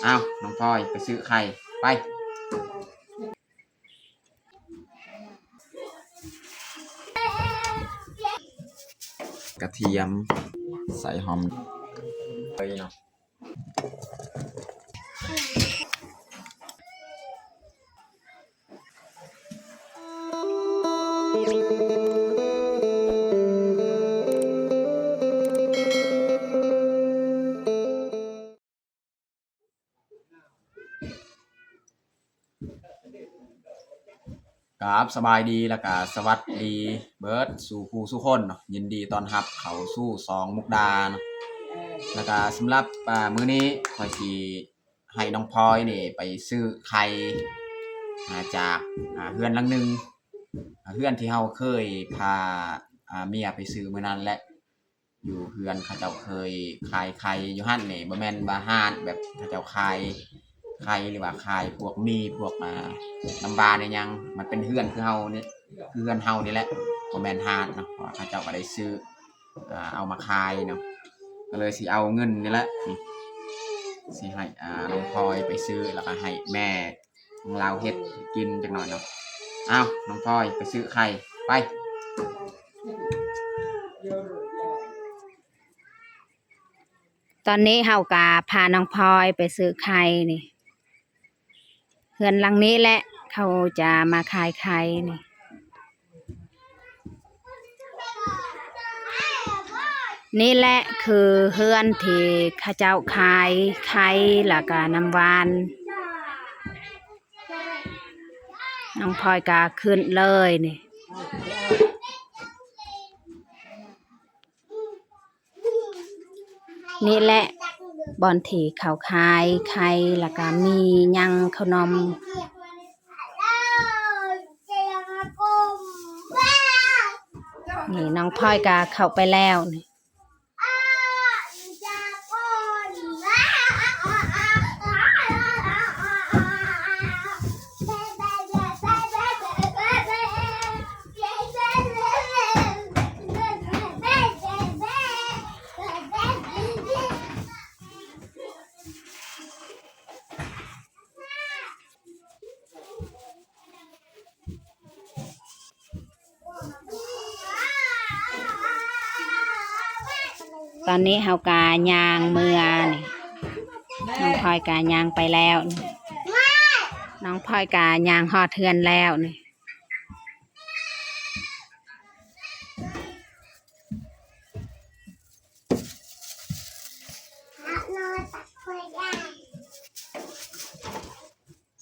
ອ້າວ ນ້ອງພອຍໄປຊື້ໄຂ່ ໄປ. ກະທຽມ ໃສ່ຫອມເລີຍເນາະ. ກາບສະບາຍດີ ແລ້ວກະສະຫວັດດີເບີດສູ່ຜູ້ສູ່ຄົນເນາະ. ຍິນດີຕ້ອນຮັບເຂົ້າສູ່ຊ່ອງມຸກດາເນາະ. ແລ້ວກະສຳລັບ ອາ ມື້ນີ້ຂ້ອຍຊິໃຫ້ນ້ອງພອຍນີ້ໄປຊື້ໄຂ່ ອາ ຈາກ ອາ ເຮືອນຫຼັງໜຶ່ງ ອາ ເຮືອນທີ່ເຮົາເຄີຍພາ ອາ ເມຍໄປຊື້ມື້ນັ້ນແຫຼະ. ຢູ່ເຮືອນເຂົາເຈົ້າເຄີຍຂາຍໄຂ່ຢູ່ຫັ້ນນີ້ ບໍ່ແມ່ນວ່າຮ້ານແບບເຂົາເຈົ້າຂາຍໄຂ່ ຫຼືວ່າຂາຍພວກໝີ່ ພວກ ອາ ນ້ຳຫວານອີ່ຫຍັງ. ມັນເປັນເຮືອນຄືເຮົານີ້ ຄືເຮືອນເຮົານີ້ແຫຼະ ບໍ່ແມ່ນຮ້ານເນາະ. ເພາະວ່າເຂົາເຈົ້າກໍໄດ້ຊື້ ອາ ເອົາມາຂາຍເນາະ. ກໍເລີຍຊິເອົາເງິນນີ້ແຫຼະ ນີ້ ຊິໃຫ້ ອາ ນ້ອງພອຍໄປຊື້ ແລ້ວກໍໃຫ້ແມ່ ຂອງລາວເຮັດກິນຈັກໜ້ອຍເນາະ. ອ້າວ ນ້ອງພອຍໄປຊື້ໄຂ່ ໄປ. ຕອນນີ້ເຮົາກະພານ້ອງພອຍໄປຊື້ໄຂ່ນີ້ ເຮືອນຫຼັງນີ້ແຫຼະ ເຂົາຈະມາຂາຍໄຂ່ນີ້. ນີ້ແຫຼະຄືເຮືອນທີ່ເຂົາເຈົ້າຂາຍໄຂ່ ແລ້ວກະນ້ຳຫວານ. ນ້ອງພອຍກະຂຶ້ນເລີຍນີ້. ນີ້ແຫຼະບ່ອນທີ່ເຂົາຂາຍໄຂ່ ແລ້ວກະມີຫຍັງ ເຂົ້າໜົມ. ນີ້ນ້ອງພອຍກະເຂົ້າໄປແລ້ວນີ້. ຕອນນີ້ເຮົາກະຍ່າງເມືອນີ້ ນ້ອງພອຍກະຍ່າງໄປແລ້ວນີ້ ນ້ອງພອຍກະຍ່າງຮອດເຮືອນແລ້ວນີ້.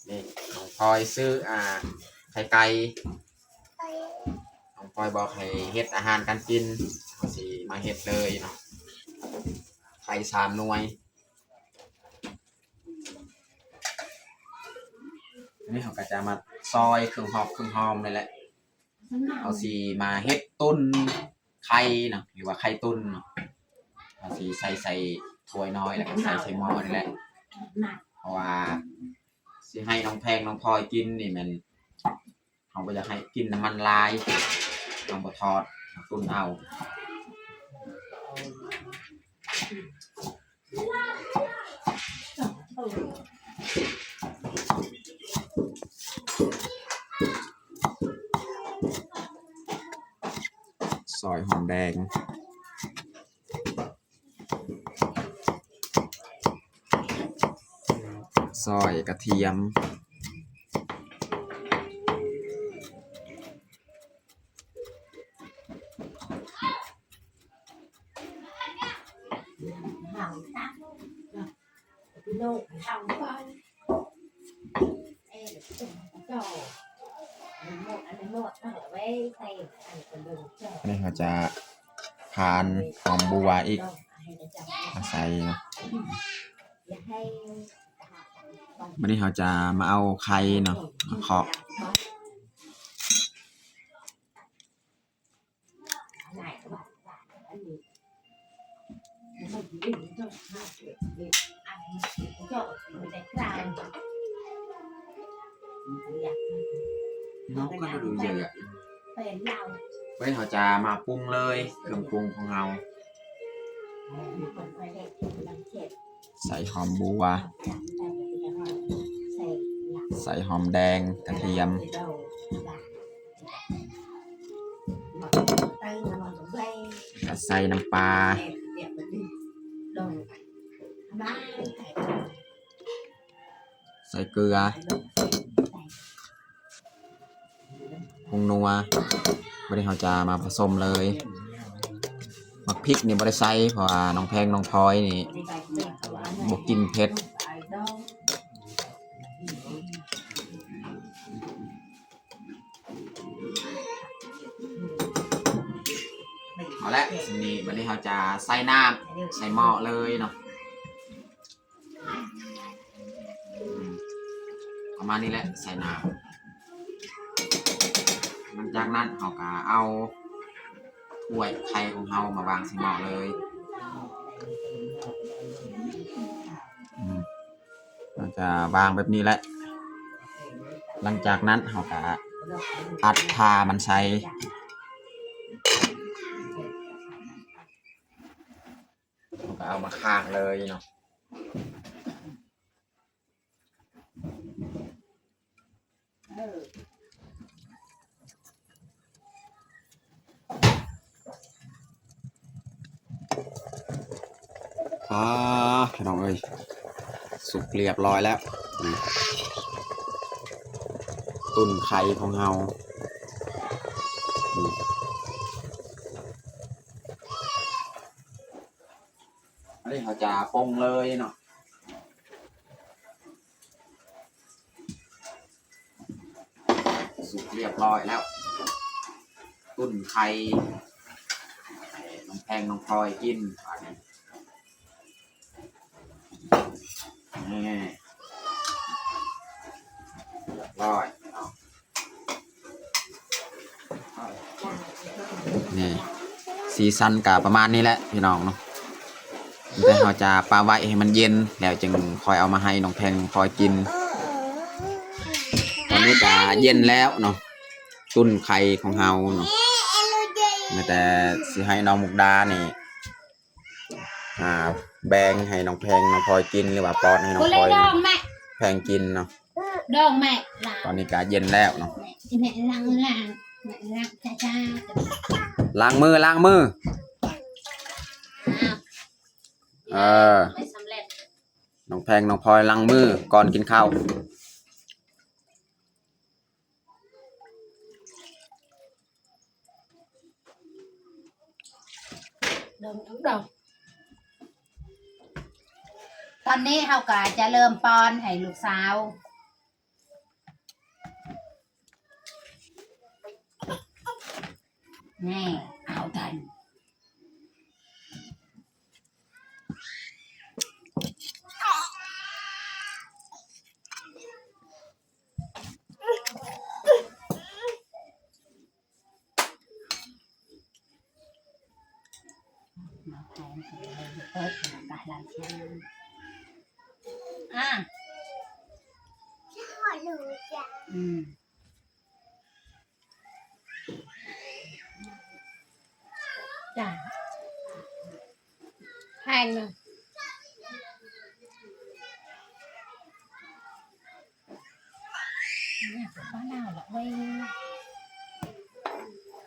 ນີ້ນ້ອງພອຍຊື້ ອ່າ ໄຂ່ໄກ່ ນ້ອງພອຍບອກໃຫ້ເຮັດອາຫານການກິນ ເຮົາຊິມາເຮັດເລີຍເນາະ ໄຂ່ສາມໜ່ວຍ. ອັນນີ້ເຮົາກໍຈະມາຊອຍເຄື່ອງຫອມເຄື່ອງຫອມນີ້ແຫຼະ ເຮົາຊິມາເຮັດຕຸ້ນໄຂ່ເນາະ ຫຼືວ່າໄຂ່ຕຸ້ນເນາະ ເຮົາຊິໃສ່ ໃສ່ຖ້ວຍນ້ອຍ ແລ້ວກໍໃສ່ໃສ່ໝໍ້ນີ້ແຫຼະ ເພາະວ່າຊິໃຫ້ນ້ອງແພງນ້ອງພອຍກິນນີ້ແມ່ນ ເຮົາບໍ່ຢາກໃຫ້ກິນນ້ຳມັນຫຼາຍ ເຮົາບໍ່ທອດ ເຮົາຕຸ້ນເອົາ. ຊອຍຫອມແດງ ຊອຍກະທຽມ. ນີ້ເຮົາຈະຜານຫອມບົວອີກມາໃສ່ເນາະ. ບາດນີ້ເຮົາຈະມາເອົາໄຂ່ເນາະ ມາເຄາະ. ບາດນີ້ເຮົາຈະມາປຸງເລີຍ ເຄື່ອງປຸງຂອງເຮົາ. ໃ ໃສ່ຫອມບົ່ວ ໃສ່ຫອມແດງ ກະທຽມ ກະໃສ່ນ້ຳປາ ໃສ່ເກືອ ຜົງນົວ ບາດນີ້ເຮົາຈະມາປະສົມເລີຍ. ໝາກພິກນີ້ບໍ່ໄດ້ໃສ່ ເພາະວ່ານ້ອງແພງນ້ອງພອຍນີ້ບໍ່ກິນເຜັດ. ເອົາລະ ບາດນີ້ເຮົາຈະໃສ່ນ້ຳ ໃສ່ໝໍ້ເລີຍເນາະ. ອືມ ປະມານນີ້ແຫຼະ ໃສ່ນ້ຳ. ຫຼັງຈາກນັ້ນເຮົາກະເອົາຖ້ວຍໄຂ່ຂອງເຮົາມາວາງໃສ່ໝໍ້ເລີຍ. ອືມ ເຮົາຈະວາງແບບນີ້ແຫຼະ. ຫຼັງຈາກນັ້ນເຮົາກະອັດຝາມັນໃສ່. ເຮົາກະເອົາມາຄ້າງເລີຍເນາະ. ອາ ພີ່ນ້ອງເອີຍ ສຸກລຽບຮ້ອຍແລ້ວ ອືມ ຕຸ້ນໄຂ່ຂອງເຮົາ ອືມ. ອັນນີ້ເຮົາຈະປົງເລີຍເນາະ. ສຸກລຽບຮ້ອຍແລ້ວ ຕຸ້ນໄຂ່ໃຫ້ນ້ອງແພງນ້ອງພອຍກິນ ບາດນີ້ ນີ້ ລຽບຮ້ອຍເນາະ. ນີ້ ສີສັນກະປະມານນີ້ແຫຼະພີ່ນ້ອງເນາະ. ແຕ່ເຮົາຈະປະໄວ້ໃຫ້ມັນເຢັນ ແລ້ວຈຶ່ງຄ່ອຍເອົາມາໃຫ້ນ້ອງແພງນ້ອງພອຍກິນ. ຕອນນີ້ກະເຢັນແລ້ວເນາະ ຕຸ້ນໄຂ່ຂອງເຮົາເນາະ. ແຕ່ຊິໃຫ້ນ້ອງມຸກດານີ້ ອ່າ ແບ່ງໃຫ້ນ້ອງແພງນ້ອງພອຍກິນ ຫຼືວ່າປ້ອນໃຫ້ນ້ອງພອຍ ດອງແມ່ ແພງກິນເນາະ. ດອງແມ່ ຕອນນີ້ກະເຢັນແລ້ວເນາະ. ແມ່ ແມ່ລ້າງ ລ້າງ ແມ່ລ້າງ ຊ້າໆ ລ້າງມື ລ້າງມື. ອ້າວ ເອີ ໄດ້ສຳເລັດ. ນ້ອງແພງນ້ອງພອຍລ້າງມືກ່ອນກິນເຂົ້າ. ດອງ ດອງ ດອງ. ຕອນນີ້ເຮົາກະຈະເລີ່ມປ້ອນໃຫ້ລູກສາວ. ແນ່ ເອົາກັນ. ອາ ອືມ. ຈ້າ ແພງໜຶ່ງ.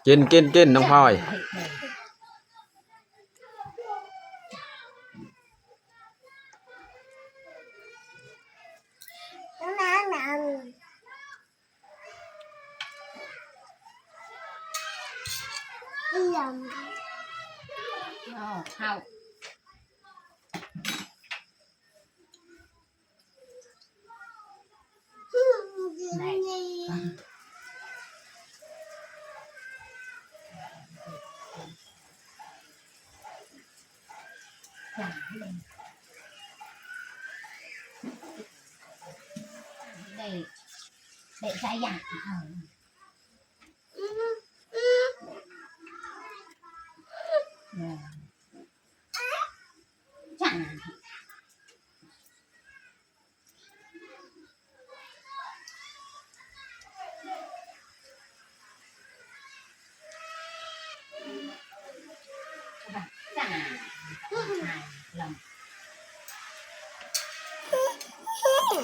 ກິນ ກິນ ກິນ ນ້ອງພອຍ. ເຂົ້າ ເຂົ້າ ໄດ້ ໄດ້ ໄດ້ໃສ່ຢາງ ເອີ ເອີ ຈ້າ. ຈ້າ ລອງ. ຄ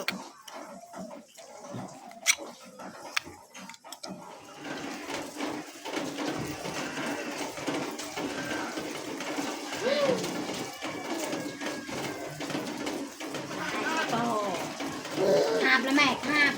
າບລະແມ່ ຄາບ